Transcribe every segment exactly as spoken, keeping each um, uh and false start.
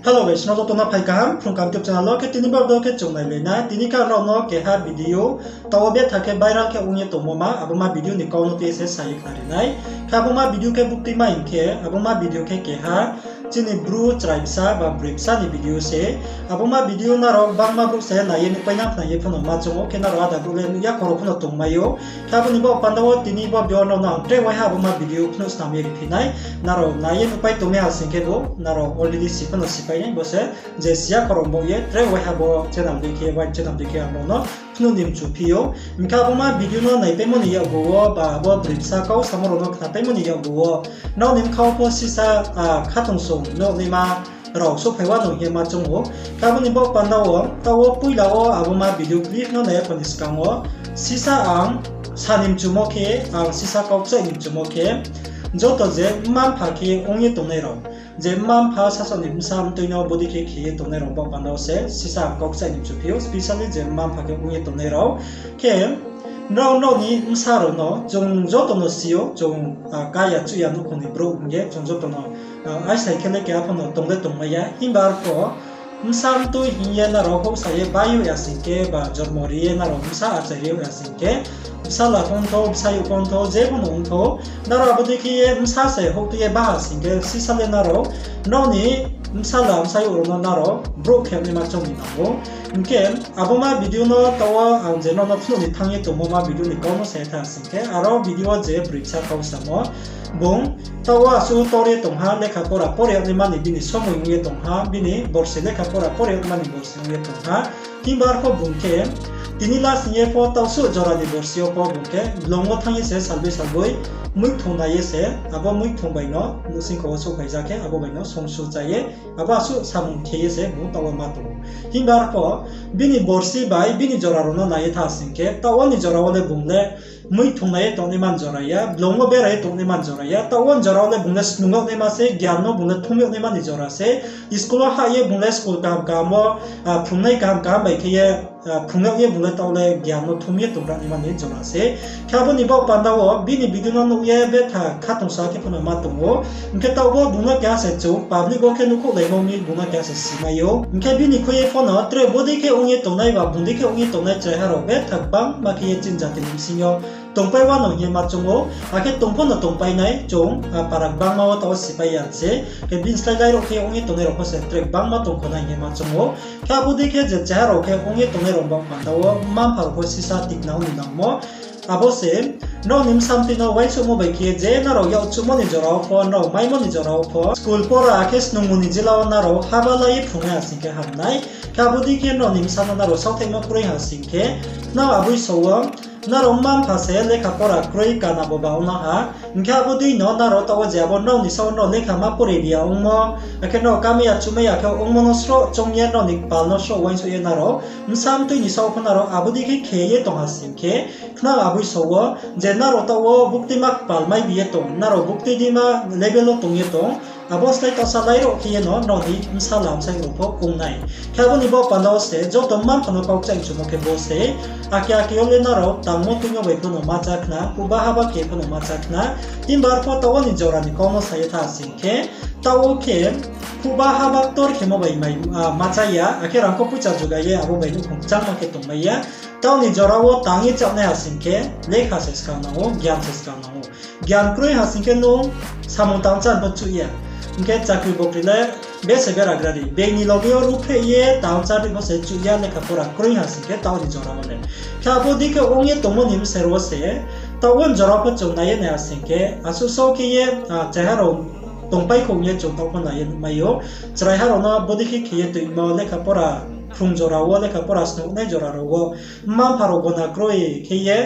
Hello guys, nrao joto no phai kaham Phrung Kaham YouTube channel wo. Khe tini bo video khe chung nailai na. Tini khe ang nrao no keha video, taoh wo betha khe viral khe ong ye tongmo ma, abo ma video ni kau no tui ye se sa ye khnari nai. Khe abo ma video khe buktui ma hing khe, abo ma video khe keha chini Bru chrai bsa ba broi bsa ni video se. Abo ma video nrao gbangma brouh se nai ye nuhpai na khna ye pho no ma choung ou, khe nrao ada brouh le nuh ya khoro pho no tongmai ou. Khe abo ni baoh panda wo tini bo video nrao no ang tre waiha abo ma video phnuh snam ye riphi nai. Nrao nai ye nuhpai tongmai ha sing khe bo, nrao already si pho no sipai nai, bo se je si ya khoro baoh ye tre waiha bo channel dei khe, wai channel dei khe ang nrao no phnuh ni mchu phi ou. Hing khe abo ma video no naipaimo ni yakgu wo ba abo broi bsa kau samo rao no khnapaimo ni yakgu wo, nrao ni bkha wo pho sisa, ah, khatungsung nuh naima rao souhphai wanou hing ye ma choung ou. Khe abo ni baoh panda wo, taoh wo poila wo abo ma video clip no nai ya pho ni skang wo, sisa ang sa ni mchumo khe, ang sisa kau kchaih ni mchumo khe, joto je mma-mpha khe ong ye tongnai rao, je mma-mpha sasaoh ni bsa mtui no bodei khe khe ye tongnai rao baoh panda wo se sisa ang kau kchaih ni mchu phi ou, specially je mma-mpha khe ong ye tongnai rao. Khe nrao, nrao ni bsa rao no chung joto no si ou, chung, ah, ká ya chuh ya nouhkhong ni brouh hing ye chung joto no, ah, aisai khe le keha pho no tong le tongmai ya. Himba arpho bsa mtui hing ye nrao houhsa ye bai yag ya sing khe ba jormo ri ye nrao bsa achai ri yag ya sing khe, bsala pho ongthou, bsayouh pho ongthou, je pho no ongthou, nrao abo dei khe ye bsa se houhtui ye bá ha sing khe, sisa le nrao, nrao ni bsala bsayouh rao no nrao brouh khe naima choung ni nang ou. Hing khe abo ma video no taoh wo ang je nrao no phnuh ni thanng ye tongmo ma video ni kau no sa ye tha sing khe, aro video wo je broi bsa kau samo, bung taoh wo asuh tor ye tong ha, lekha pora pore yag naima ni bini somoi ong ye tong ha, bini borsi lekha pora pore yag naima ni borsi ong ye tong ha. Himba arpho bung khe tini last hing ye pho taoh suh jora ni borsi yo pho bung khe blong wo thanng ye se salboi salboi muithung nai ye se, abo muithung bai no nouhsingkho wo souhphai ja khe abo bai no songsu chá ye, abo asuh samung khe ye se bung taoh wo ma tong ou. Himba arpho bini borsi bai bini jora rao no nai ye tha sing khe, taoh wo ni jora wo le bung le muithung nai ye tongnaima ni jora ya, blong wo bera ye tongnaima ni jora ya, taoh wo ni jora wo le bung le snung yag naima se, gyan no bung le thum yag naima ni jora se, school wo hah ye bung le school kaham kaham wo, ah, phrungnai kaham kaham bai khe ye, ah, phrung yag ye bung le taoh le gyan no thum ye tong ra naima ni jora se. Khe abo ni baoh panda wo bini video no nuh ye betha khatungsung khe pho no ma tong ou. Hing khe taoh bo bung no keha se chung public wo khe nuhkhouhlaimo mi bung no keha se simai ou. Hing khe bini khui ye pho no tre bodei khe ong ye tongnai ba bung dei khe ong ye tongnai chraiha rao betha gbangma khe ye chini jati ni bsing yo tongpai wanou hing ye ma choung ou, akhe tong pho no tongpai nai chung, ah, para gbangma wo taoh wo sipai ya se. Khe bini slái lai rao khe ong ye tongnai rao pho se tre gbangma tong kho nai hing ye ma choung ou. Khe abo dei khe je chraiha rao khe ong ye tongnai rao baoh panda wo mma-mpha rao pho sisa tikna ong ni nangmo. Abo se, nrao ni bsa mtui no uaingsouhmo bai khe je nrao yak chuhmo ni jora wo pho, nrao maimo ni jora wo pho, school pora akhe snungmung ni jila wo nrao haba la ye phrungnai ha sing khe ham nai. Khe abo dei khe nrao ni bsa no nrao saohthaihmo kroi ha sing khe, nrao aboi só wo, nrao mma-mpha se lekha pora kroi kana bo ba ong no ha. Hing khe abo dei no nrao taoh wo je abo nrao ni saoh wo nrao lekha ma pore ri ya ongmo, akhe nrao kamai ya chuhmai ya khe ongmo no sroh choung ye nrao ni kpal no sroh uaingsouh ye nrao bsa mtui ni saoh pho nrao abo dei khe khe ye tong ha sing khe, khnang aboi só wo, je nrao taoh wo buktuima kpal mai bi ye tong, nrao buktuima level wo tong ye tong, abo slái taohsa lai rao khe ye no nrao ni bsala bsayouh rao pho ong nai. Khe abo ni baoh panda wo se joto mma-mpha no kau kchaih mchumo khe bo se, ake ake yo le nrao tangmo tuimo bai pho no ma chá khna, huhba haba khe pho no ma chá khna. Himba arpho taoh wo ni jora ni kau no sa ye tha sing khe, taoh wo khe huhba haba ktor khemo bai mai, ah, ma chá ya, akhe rangkho poicha juga ye abo bai nouhkhong kchangma khe tongmai ya. Taoh ni jora wo tang ye chánai ha sing khe, lekha se skang nang ou, gyan se skang nang ou. Gyan kroi ha sing khe nung samung tang chá pho chuh ya. Hing khe chakri bokri le bese bera gra di. Beng ni loge yo ruhphreh ye tang chá di pho se chuh ya, lekha pora kroi ha sing khe taoh ni jora wo le. Khe abo dei khe ong ye tongmo ni bsero wo se, taoh wo ni jora pho chung nai ye nai ha sing khe, asuh só khe ye, ah, chraiha rao tongpai khong ye chung taoh pho nai ye nuhmai ou. Chraiha rao no bodei khe khe ye toimo lekha pora phrung jora wo, lekha pora snuhnai jora rao wo, mma-mpha rao gona kroi khe ye,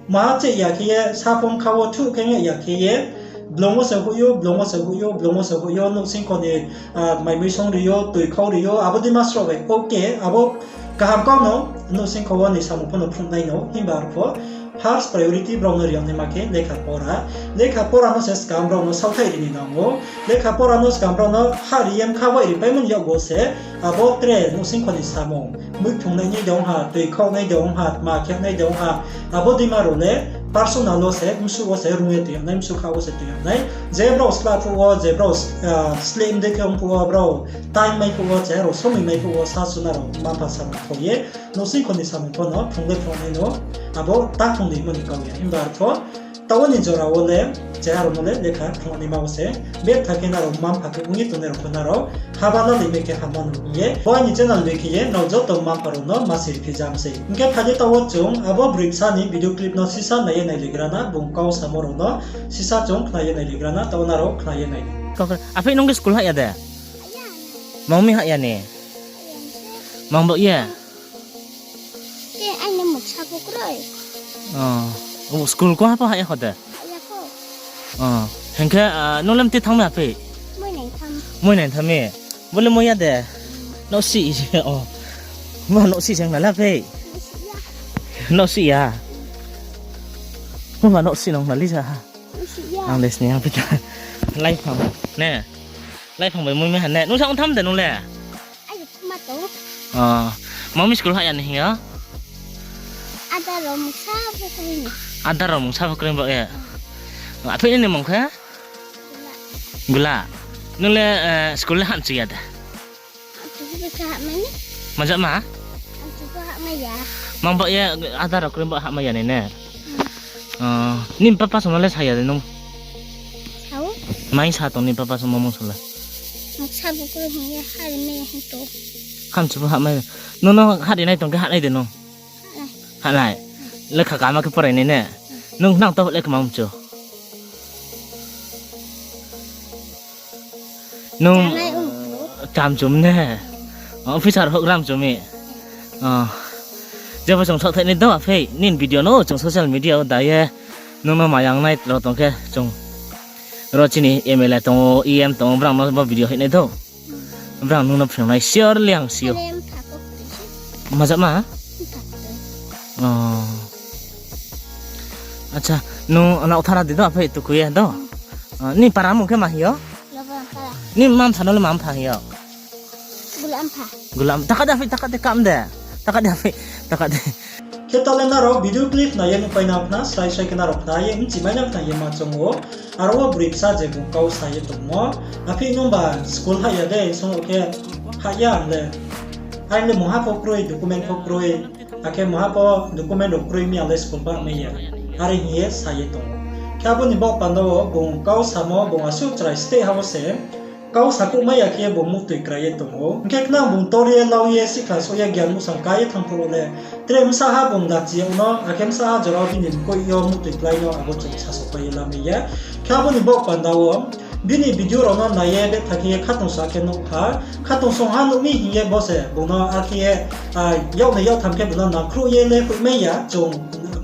maha cheh ya khe ye, saphung kha wo thuh khe ya khe ye, blong wo se hoih ou, blong wo se hoih ou, blong wo se hoih ou, nouhsingkho ni, ah, mai mui song ri ou, toi khau ri ou, abo dei ma sroh bai. Okay, abo kaham kau no, nouhsingkho wo ni samung pho no phrungnai no, himba arpho first priority brao no ri yag naima khe lekha pora. Lekha pora no se skang brao no saohthaih ri ni nang ou. Lekha pora no skang brao no hah ri ye bkha wai ri paimo ni yakgu se, abo tre nouhsingkho ni samung, muiphung nai ni de ong ha, toi khau nai de ong ha, tma khe nai de ong ha, abo dei ma rao le personal wo se, bsuh wo se rung ye tong yag nai, bsuh kha wo se tong yag nai. Je brao sla phuh wo, je brao, ah, sleh mdei khe ong phuh wo, brao time mai phuh wo, je rao somoi mai phuh wo, sa su nrao mma mpha samung kho ye, nouhsingkho ni samung pho no phrung le phrung nai no, abo ta phrung ni hingmo ni kau ya. Himba arpho, taoh wo ni jora wo le, je aro no le lekha phrung naima wo se, betha khe nrao mma mpha khe ong ye tongnai rao pho nrao haba lalai mai khe hamma no hing ye, bo aini channel bai khe ye nrao joto mma mpha rao no ma siri phi jam sei. Hing khe phai di taoh wo chung abo broi bsa ni video clip no sisa nai ye nailaigra na, bung kau samo rao no sisa chung khna ye nailaigra na, taoh wo nrao khna ye nai. Aphei, nung khe school hah ya de? Mang mi hah ya ni? Mang baoh ye? School ko ha pho hah ya kho de? Hing khe, nung le mti thanng mi aphei? Moi nai thanng mi. Bo le moi ya de? Nouhsih, o. Ma nouhsih se ong na le aphei? Nouhsih ya. Bo ma nouhsih nong na le sa ha. Ang le sini ang pita. Laiphang ne. Laiphang bai moi mi ha ne. Nung sa ong tham de nung le? Mang mi school hah ya ni hing yo? Ada rao mungsa pho kroi baoh ye. Aphei ni mung khe? Gula. Nung le school le hahchi ya de? Maja ma? Mang baoh ye ada rao kroi baoh hahmai ya ni ne? Nini papa song no le sa ya de nung? Mai sa tong nini papa song no mung song le? Hamchi pho hahmai. Nung no hari nai tong khe hahnai de nung? Hahnai. Lekha kaham khe porai nai ne? Nung nang to le kmang mchu? Nung kam chum ne? Officer houhgra mchu mi? Jepho chung saohthaih nai do aphei, nini video no chung social media wo da ye, nung no mayang nai rao tong khe chung. Ro chini M L A tong ou, E M tong ou, brang no bo video hoih nai do. Brang nung no phrung nai sure le ang si ou. Maja ma? Acha, nung ano thara di do aphei tuku ye do. Nini para mung khe ma hing yo? Nini mma mpha no le ma mpha hing yo? Gula mpha. Taka de aphei, taka de kam de. Taka de aphei, taka de. Khe taoh le nrao video clip nai ye nuhpai na khna, srai srai khe nrao khna ye mchimai na khna ye ma choung ou. Aro wo broi bsa je bung kau sa ye tongmo. Aphei nungba school hah ya de, song khe hah ya ang le. Aini le mungha pho kroi, document pho kroi. Akhe mungha pho document rao kroi mi ya le school pho hahmai ya. Are hing ye sa ye tong ou. Khe abo ni baoh panda wo bung kau samo bung asuh chrai state ha wo se kau sakhouhmai ya khe bung muhtoi krai ye tong ou. Hing khe khnang bung tor ye, lau ye, sihkhla souh ye, gyan muhsang ka ye thanng phuh wo le, tre bsa ha bung lachi yag no, akhe bsa ha jora wo bini mkoih yo muhtoi klái no abo chung sasaohpai ye lamai ye. Khe abo ni baoh panda wo, bini video rao no nai ye betha khe ye khatungsung khe nuh ha, khatungsung ha nuh mi hing ye bo se bung no akhe ye, yagnai yagtham khe bung no nangkhruh ye le hoihmai ya, chung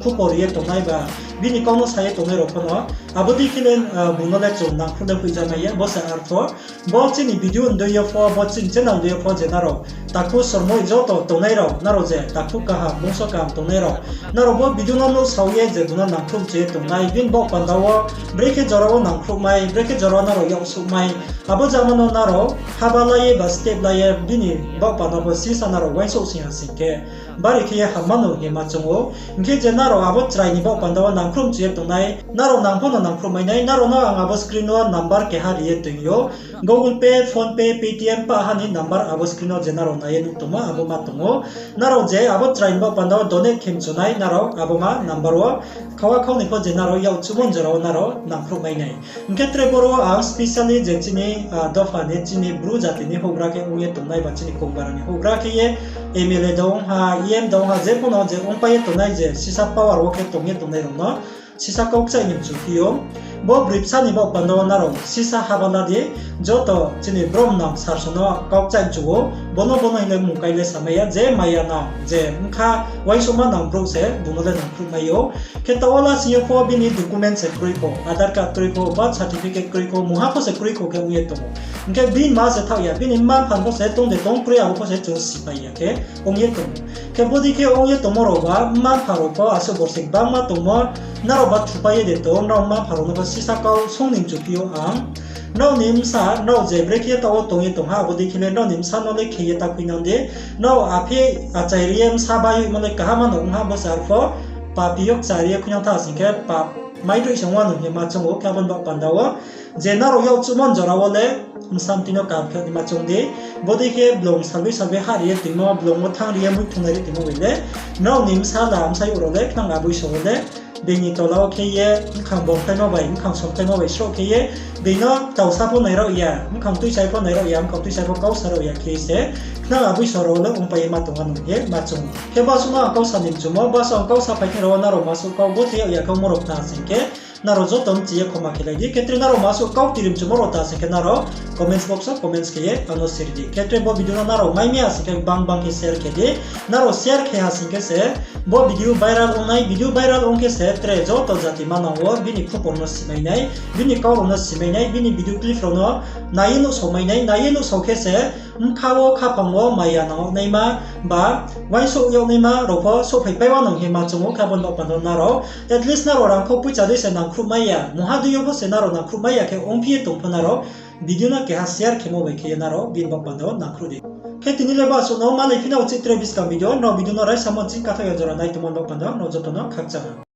khupor ye tongnai ba, bini kau no sa ye tongnai rao pho no, abo dei khe le, bung no le chung nangkhruh le hoihjamai ya, bo se arpho, bo chini video ndei yo pho, bo chini channel ndei yo pho je nrao takhu sormoi joto tongnai rao, nrao je takhu kaham, bungso kaham tongnai rao, nrao bo video no nuhsao ye je bung no nangkhruh mchu ye tongnai, bini baoh panda wo, brekhe jora wo nangkhruhmai, brekhe jora wo nrao yaksouhmai, abo jama no nrao haba la ye ba step la ye, bini baoh panda pho sisa nrao uaingsouh sing ha sing khe, bari khe ye hamma no hing ye ma choung ou. Hing khe je nrao abo chrai ni baoh panda wo nangkhruh mchu ye tongnai, nrao nang pho no nangkhruhmai nai, nrao no ang abo screen wo number keha ri ye toing ou. Google Pay, PhonePe, Paytm pah ha ni number abo screen wo je nrao nai ye nuh tongmo abo ma tong ou. Nrao je abo chrai ni baoh panda wo donate khe mchu nai, nrao abo ma number wo khawa khau ni pho je nrao yakchuhmo jora wo nrao nangkhruhmai nai. Hing khe tre boro ang specially je chini dopha ni, chini Bru jati ni houhgra khe ong ye tongnai ba chini Kokborok ni houhgra khe ye M L A dong ha, E M dong ha, je pho no je ongpai ye tongnai je sisa power wo khe tong ye tongnai rao no sisa kau kchaih ni mchu phi ou. Bo broi bsa ni baoh panda wo nrao sisa haba la di, joto chini brom nang sir song no kau kchaih mchu ou, bo no bo no hing le mung kai le samai ya, je maya nang, je bkha uaingsouhma nang brouh se bung no le nangkhruhmai ou. Khe taoh wo lasing yo pho bini document se kroi pho, Aadhaar card kroi pho, birth certificate kroi pho, mungha pho se kroi pho khe ong ye tong ou. Hing khe bini ma se thaoh ya, bini mma mpha pho se tong de tong kroi, abo pho se chung sipai ya khe ong ye tong ou. Khe bodei khe ong ye tongmo rao ba, mma mpha rao pho asuh borsi gbangma tongmo, nrao ba thupai ye de tong, nrao mma mpha rao no pho sisa kau song ni mchu phi ou ang. Nrao ni bsa, nrao je brekhe taoh wo tong ye tong ha, abo dei khe le nrao ni bsa no le khe ye ta khuinang di. Nrao aphi achai ri ye bsa baihmo le kaham no ong ha, bo se arpho Papi yo kchari ye khuinang tha sing khe pap mai droi se ong wanou hing ye ma choung ou. Khe abo ni baoh panda wo je nrao yakchuhmo ni jora wo le bsa mtui no kam khe naima choung di. Bodei khe blung salbei salbei hah ri ye toimo, blung wo thanng ri ye muithungnai ri toimo bai le, nrao ni bsala bsayouh rao le khnang aboiso wo le being ni tola wo khe ye bkhang bomkhlaimo bai, bkhang somkhlaimo bai srouh khe ye, being no tausa pho nairao ya, bkhang tuisa pho nairao ya, bkhang tuisa pho kau sa rao ya khe se, khnang aboiso rao le ongpai ye ma tong wanou hing ye ma choung ou. Khe basuh no ang kau sa ni mchumo, basuh ang kau sa phai khe rao wo nrao masuh kau bo thei yag ya khe ongmo rao khna sing khe, nrao joto mchi ye khoma khelai di. Khe tre nrao masuh kau tiri mchumo rao ta sing khe nrao comments box wo comments khe ye ang no siri di. Khe tre bo video no nrao mai mi ha sing khe gbang gbang khe share khe di. Nrao share khe ha sing khe se bo video viral ong nai, video viral ong khe se tre joto jati manang wo bini khupor no simai nai, bini kau rao no simai nai, bini video clip rao no nai ye nuhsao mai nai, nai ye nuhsao khe se bkha wo khaphang wo maya nang yag naima ba uaingsouh yag naima rao pho souhphaipai wanou hing ye ma choung ou. Khe abo ni baoh panda wo nrao at least nrao rangkhou poicha dei se nangkhruh mai ya, mungha dei yo pho se nrao nangkhruh mai ya khe ongphi ye tong pho nrao video no keha share khemo bai khe ye nrao bini baoh panda wo nangkhruh di. Khe tini le basuh no malai phi na uchih tre buskang video, nrao video no raisamo ching kathaoh ya jora nai tongmo ni baoh panda wo nrao joto no khakchang ha.